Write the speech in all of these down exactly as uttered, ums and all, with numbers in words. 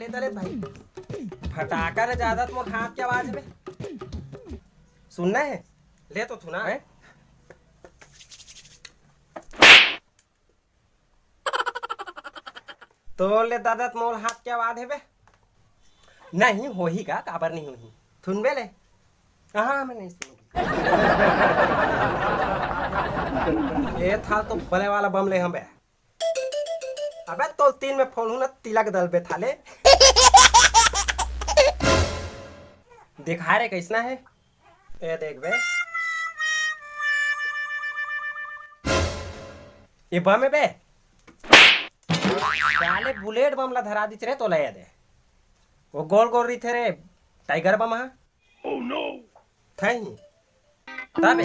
अरे भाई, फटाका ले दादा त मोर हाथ के आवाज में सुनना है। ले तो थुना है। तो ले दादा त मोर हाथ के आवाज है बे। नहीं होही का, काबर नहीं होही? थुनबे ले। हाँ, मैं नहीं सुनूंगी। ए थाल तो बले वाला बम ले हम बे। अबे तो तीन में फोन हूं ना, तिलक दल बे थाले। दिखा रे कैसना है। ए देख बे। ये बम है बे। साले बुलेट बम ला धरा दिच रे तोला याद है। वो गोल गोल रहिथे रे, टाइगर बम हा। Oh no! थही। तबे।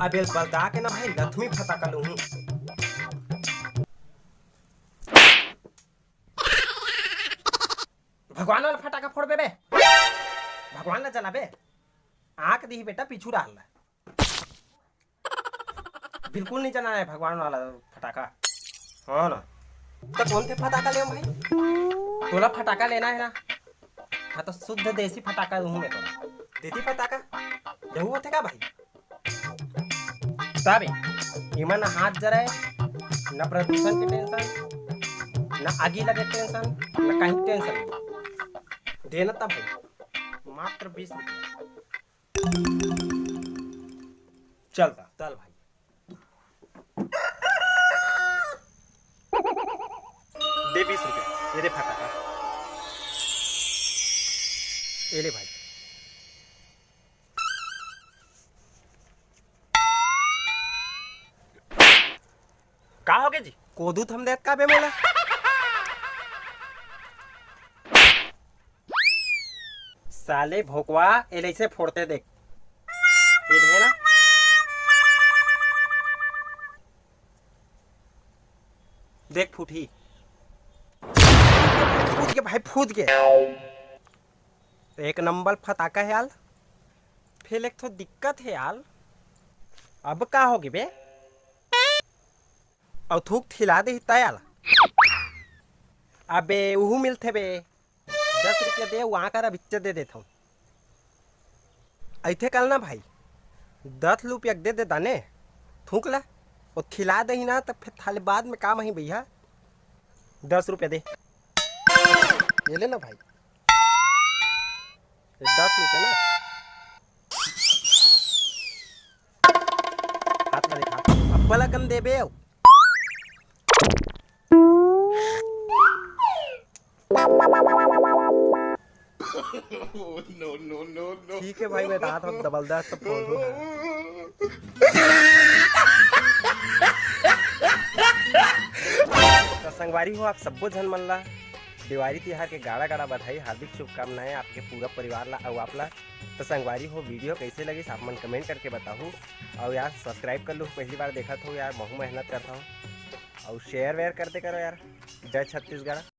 अबे बलदा के ना भाई लथमी फटाका लूहूं। भगवान वाला फटाका फोड़बे बे। भगवान ला जलाबे। आंख दिही बेटा पीछू डाल ला। बिल्कुल नहीं चलाना है भगवान वाला फटाका। हाँ ना। तो कौन से फटाका ले भाई? तोला फटाका लेना है ना? हाँ तो शुद्ध देसी फटाका दूँ मैं तोला। देसी फटाका? यहू होथे का भाई? तबे, इमा ना हाथ जराए, ना प्रदूषण के टेंशन, ना आगी लगे टेंशन, ना कहीं टेंशन। देना था भाई, मात्र बीस रुपया। चल ता, चल भाई। दे बीस रुपया, ये दे फटाका। ये ले भाई। का हो गया जी? कोदू थम देत का बे मोला? साले भोकवा, एले से फोड़ते देख। ये दे ना। देख फूटी। फूट के भाई, फूट के। एक नंबर फटाका है यार। फिर एक ठो दिक्कत है यार। अब का होगे बे? अउ थूक थिला देही त यार। अबे उहू मिलथे बे। दस रुपया दे, वहाँ करा बिच्चे दे देथव। अइथे कल ना भाई, दस रुपया दे दे दाने, थूक ला। वो थिला देही ना त फिर थाले बाद में काम आही भैया। दस रुपया दे। ये ले ना भाई। ये दस रुपया ना। हाथ ला दिखा। अब्बा ला कन देबे अउ। ठीक है भाई, मैं दांत अब जबरदस्त फोड़ दूंगा। तो संगवारी हो, आप सब्बो झन मन ला दिवाली तिहार के गाड़ा गाड़ा बधाई, हार्दिक शुभकामनाएं आपके पूरा परिवार ला अउ आप ला। तो संगवारी हो, वीडियो कैसे लगिस आप मन कमेंट करके बताहू। अउ यार सब्सक्राइब कर लू, पहली बार देखत हो यार, महू मेहनत करता हूँ। अउ शेयर वेयर कर दे करो यार। जय छत्तीसगढ़।